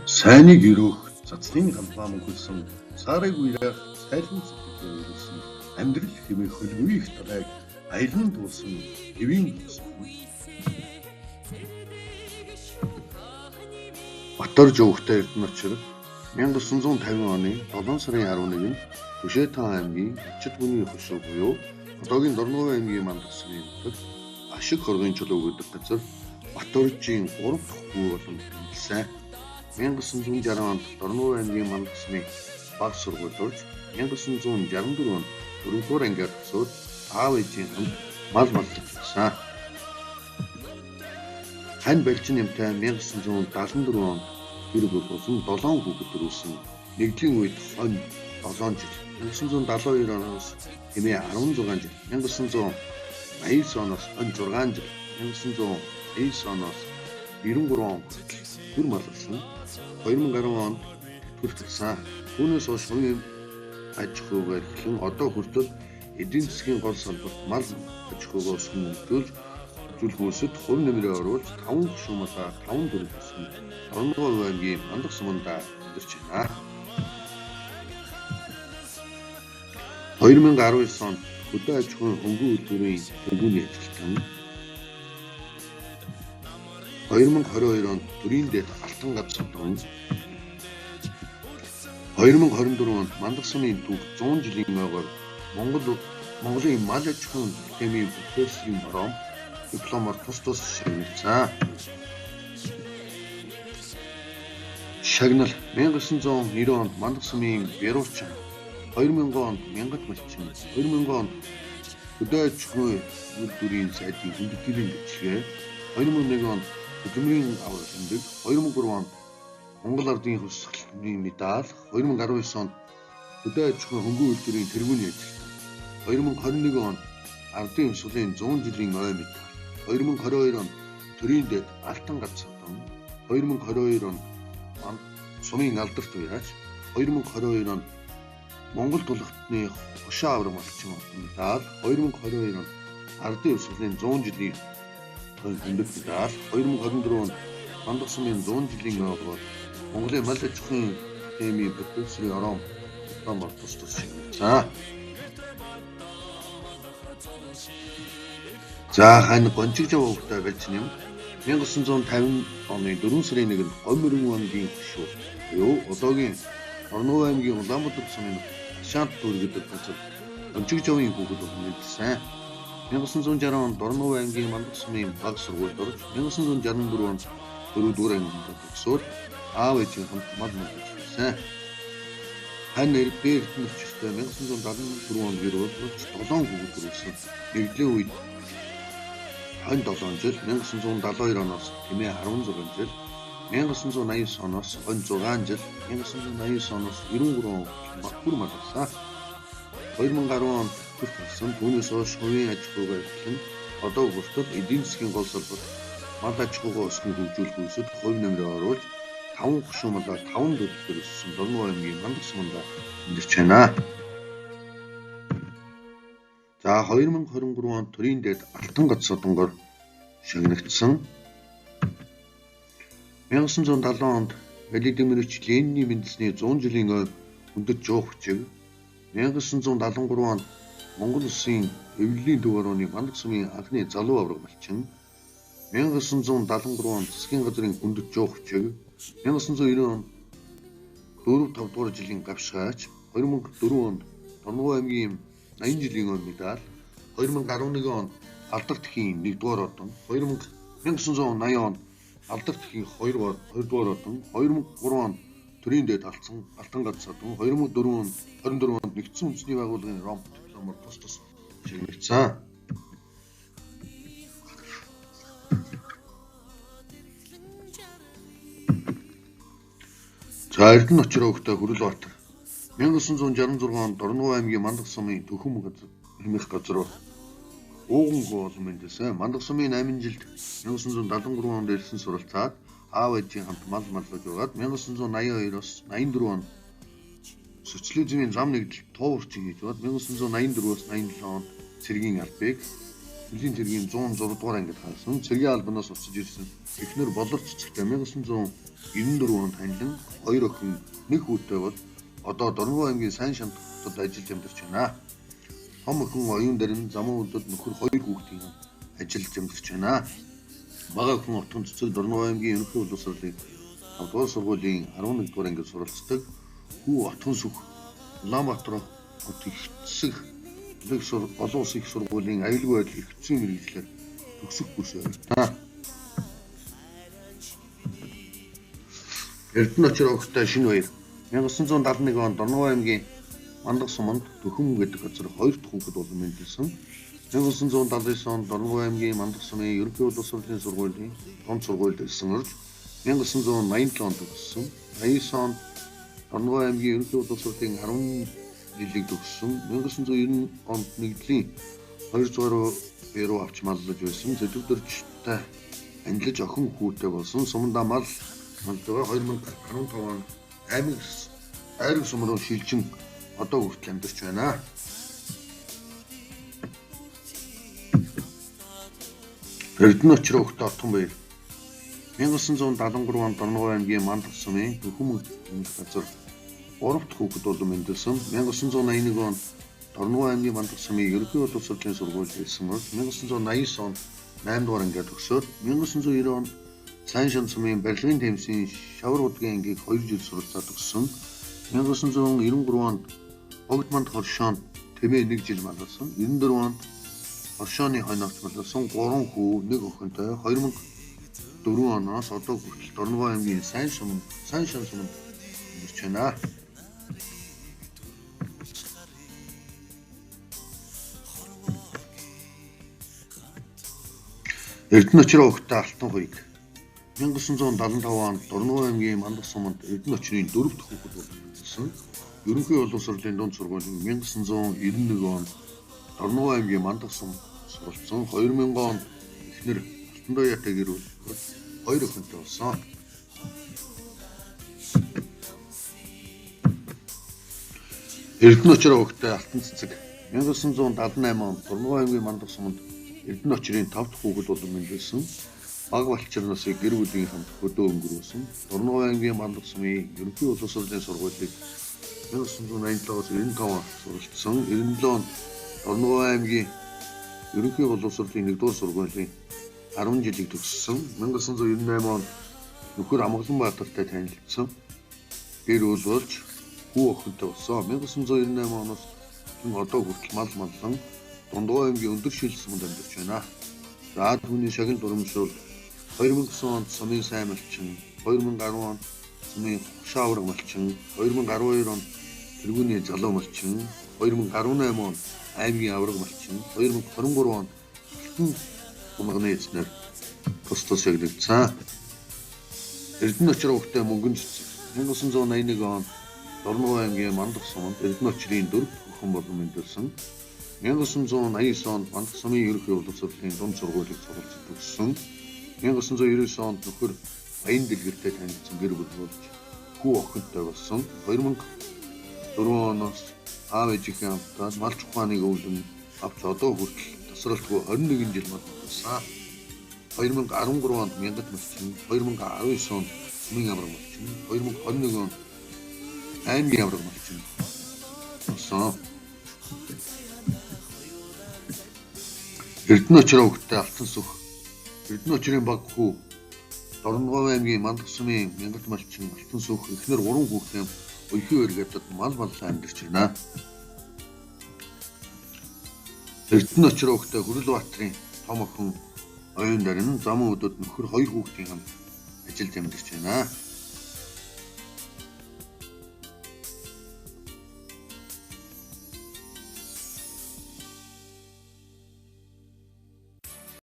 Сайныг ерөөх, цацлын гамлаа мөнхөлсөн, саарыг уяраах цайлан сэтгэлээр өрүүлсэн, амьдрал хэмээх хөлгүй их далайг аялан туулсан хэвийн бус. Баторж өвөгтэй Эрдэнэ очир 1950 оны 7 сарын 11-нд Түшээтан аймгийн Ачид гүний хошуу буюу одоогийн Дорногов аймгийн Мандах сумын нутагт Ашиг хоргын чулуу гэдэг газар Баторжийн 3 дахь хүү болон тэмдэглэсэн. 1960 онд Дорногов аймгийн Мандах сумын бага сургуульд орж, 1964 онд 4-р ангиар төгсөөд аав ээжийн хамт мал маллаж байсан. Хань Балжин юмтай 1974 онд гэр бүл болсон 7 хүүхэд төрүүлсэн. Нэгдлийн үед хонь 7 жил, 1972 оноос хэмээ 16 жил, 1989 оноос хонь 6 жил, 1989 оноос 93 он хүртэл гүр маллсан. 2010 онд тэтгэврт гарсан. Түүнээс хойш хувийн аж ахуйгаа эрхлэн одоо хүртэл эдийн засгийн гол салбарт мал аж ахуйгаа өсгөн хөгжүүлж зүйлхүүсэд хувь нэмрээ оруулж 5 гишүүн малаа 5 төрөл өсгөн Дорногов аймгийн Мандах сумандаа амьдарч байна. 2019 онд хөдөө аж ахуйн хөнгөн үйлдвэрийн тэргүүний ажилтан, 2022 онд төрийн дэд алтан гац содон, 2024 онд Мандах сумын түүх 100 жилийн ойгоор Монголын мал аж ахуйн академийн профессорын хором дипломоор тус тус шагнагдсан. Шагнал 1990 онд Мандах сумын Бяруучин, 2000 онд Мянгат малчин, 2000 онд хөдөө аж ахуйн үйлдвэрийн сайдын хүндэтгэлийн бичлэгээ, 2001 онд Хөдөлмөрийн аварга тэмдэг, 2003 онд Монгол Ардын хувьсгалын медаль, 2019 онд хөдөө аж ахуйн хөнгөн үйлдвэрийн тэргүүний ажилтан, 2021 онд Ардын хувьсгалын 100 жилийн ой медаль, 2022 онд төрийн дэд алтан гац содон, 2022 онд сумын алдарт уяач, 2022 онд Монгол тулгтны хошоо авраг малчин медаль, 2022 онд Ардын хувьсгалын 100 жилийн хүндэт медаль, 2024 онд Мандах сумын 100 жилийн ойгоор Монголын мал аж ахуйн академийн профессорын орон дипломоор тус тус шагнагдсан. За хань Гончиг жав өвөгтэй байж нэм 1950 оны 4 сарын 1-нд Гомөрөн аймгийн хөшөө буюу одоогийн Дорногов аймгийн Улаанбаатар сумын Шант дүүр гэдэг газар Гончиг жавын хүүхэд болон мэндэлсэн. 1960 онд Дорногов аймгийн Мандах сумын бага сургуульд орж, 1964 онд 4-р ангид төгсөөд аав ээжийн хамт мал маллаж байсан. Хань Эрдэнэ өчтэй 1974 онд гэр болж 7 хүүхэд төрүүлсэн. Нэгдлийн үед хонь 7 жил, 1972 оноос хэмээ 16 жил, 1989 оноос хонь 6 жил, 1989 оноос 93 он хүртэл гүр малласан. 2010 онд тэтгэврт гарсан. Түүнээс хойш хувийн аж ахуйгаа эрхлэн одоо хүртэл эдийн засгийн гол салбарт мал аж ахуйгаа өсгөн хөгжүүлэх үйлсэд хувь нэмрээ оруулж 5 гишүүн малаа 5 төрөлтөөр өссөн Дорногов аймгийн Мандах сумандаа амьдарч байна. За 2023 онд төрийн дэд алтан гац содонгоор шагнагдсан. 1970 онд Владимирович Лениний мэндэлсний 100 жилийн ой хүндэт жуух бичиг, 1973 онд Монгол Улсын Эвлэлийн төв орооны Мандах сумын анхны залуу авраг малчин, 1973 онд засгийн газрын хүндэт жуух бичиг, 1990 онд 4 5 дугаар жилийн гавшгаач, 2004 онд Дорногов аймгийн 80 жилийн ой медаль, 2011 онд Алдарт эхийн 1-р одон, 1980 онд Алдарт эхийн 2-р одон, 2003 онд төрийн дэд алтан гац содон, 2004 онд 24 онд Нэгдсэн Үндэсний Байгууллагын Ром дипломоор тус тус шагнагдсан. За Эрдэнэ очир өвөгтэй Хүрэлбаатар 1966 онд Дорногов аймгийн Мандах сумын Төхөм хэмээх газар уугангүй олон мэндэлсэн. Мандах сумын 8 жилд 1973 онд ирсэн суралцаад аав ээжийн хамт мал маллаж байгаад 1982-оос 84 онд социализмын зам нэгдэлт тууварчин хийж байгаад 1984-өөс 87 онд цэргийн албыг Хөлийн цэргийн 106 дугаар ангид хаасан. Цэргийн албанаас буцаж ирсэн. Эхнэр Болор цэцэгтэй 1994 онд танилан 2 охин, 1 хүүтэй бол одоо Дорногов аймгийн Сайн шанд хотод ажиллаж амьдарч байна. Том охин Оюун Дарин Замун өдөд нөхөр 2 хүүхдийн ажиллаж амьдарч байна. Бага охин Отгон цэцэг Дорногов аймгийн Ерөнхий боловсролын 5 дугаар сургуулийн 11 дугаар ангид суралцдаг. Хүү Отгон сүх Улаанбаатар хот их цэцэг олон улсын их сургуулийн аюулгүй байдал эрх зүйн мэргэжлээр төгсөх бүсээ байна. Эрдэнэ очир огтой шинэ баяр. 1971 онд Дорногов аймгийн Мандах суманд Төхөм гэдэг газар 2 дахь хүүхэд болон мэндэлсэн. 1979 онд Дорногов аймгийн Мандах сумын Ерөнхий боловсролын сургуулийн дунд сургуульд ирсэн орж 1987 онд төгссөн. 89 онд Дорногов аймгийн Ерөнхий боловсролын 10 жилийг төгссөн. 1990 онд нэгдлийн 200 руу авч маллаж байсан. Зөвлөдөрчтэй анилж охин хүүтэй болсон. Сумандаа мал малдгаа 2015 онд аймаг айраг сум руу шилжин одоо хүртэл амьдарч байна. Эрдэнэ очир өгтө Отгон баяр. 1973 онд Дорногов аймгийн Мандах сумын Төхөм газар 3 дахь хүүхэд болон мэндэлсэн. 1981 онд Дорногов аймгийн Мандах сумын Ерөнхий боловсролын сургуульд ирсэн бол 1989 онд 8 дугаар ангиа төгсөөд 1990 онд Сайн шанд сумын барилгын тэмцээний шавар удгийн ангийг 2 жил суралцаад төгссөн. 1993 онд Богд манд хоршоонд тэмээ 1 жил маллсан. 94 онд хоршооны хойноогч маллсан. 3 хүү, 1 охинтой. 2004 оноос одоо хүртэл Дорногов аймгийн Сайн суманд Сайн шанд суманд амьдарч байна. Эрдэнэ очроо өгтөө Алтан хуйг. 1975 онд Дорногов аймгийн Мандах суманд Эрдэнэ очрын 4 дахь хүүхэд болсон. Ерөнхий боловсролын дунд сургуулийн 1991 онд Дорногов аймгийн Мандах сум суралцсан. 2000 онд эхнэр Алтандояатай гэр бүл 2 охинтой болсон. Эрдэнэ очроо өгтөө Алтан цэцэг. 1978 онд Дорногов аймгийн Мандах суманд Эрдэнэ очрын 5 дахь хүүхэд болон мэндэлсэн. Баг балчир насыг гэр бүлийн хамт хөдөө өнгөрөөсөн. Дорногов аймгийн Мандах сумын Ерөнхий боловсролын сургуулийг 1987-оос 95 онд суралцсан. 97 онд Дорногов аймгийн Ерөнхий боловсролын 1-р сургуулийн 10 жилийг төгссөн. 1998 онд нөхөр Амгалан Баатартай танилцсан. Гэр бүл болж хүү охинтой болсон. 1998 оноос одоо хүртэл мал маллан Дундгой аймгийн өндөр шил суманд амьдарч байна. За түүний шагнал урамшуул 2009 онд сумын сайн малчин, 2010 онд сумын хушаа авраг малчин, 2012 онд тэргүүний залуу малчин, 2018 онд аймгийн авраг малчин, 2023 онд алтан тунганы эзнэр тус тус шагнагдсан. Эрдэнэ очир өгтэй мөнгөн цэцэг. 1981 онд Дорногов аймгийн Мандах суманд Эрдэнэ очрын 4 дахь охин болон мэндэлсэн. 1989 онд Мандах сумын Ерөнхий боловсролын дунд сургуулийг суралцж төгссөн. 1999 онд нөхөр Баян дэлгэртэй танилцсан гэр бүл болж хүү охинтой болсон. 2004 оноос аав ээжийнхээ хамтдаа малч ухааныг өвлөн авч одоо хүртэл тасралтгүй 21 жил мал малсан. 2013 онд Мянгат малчин, 2019 онд сумын авраг малчин, 2021 онд аймгийн авраг малчин болсон. Эрдэнэ очроо өгтөө Алтан сүх. Эрдэнэ очрын баг хүү Дорногов аймгийн Мандах сумын Мянгат малчин Алтан сүх эхнэр 3 хүүхдийн Уйхи өргөдөд мал маллаа амьдарч байна. Эрдэнэ очроо өгтөө Хүрэл Баатарын том охин Оюун Дарин Замун өдөд нөхөр 2 хүүхдийн хамт ажиллаж амьдарч байна.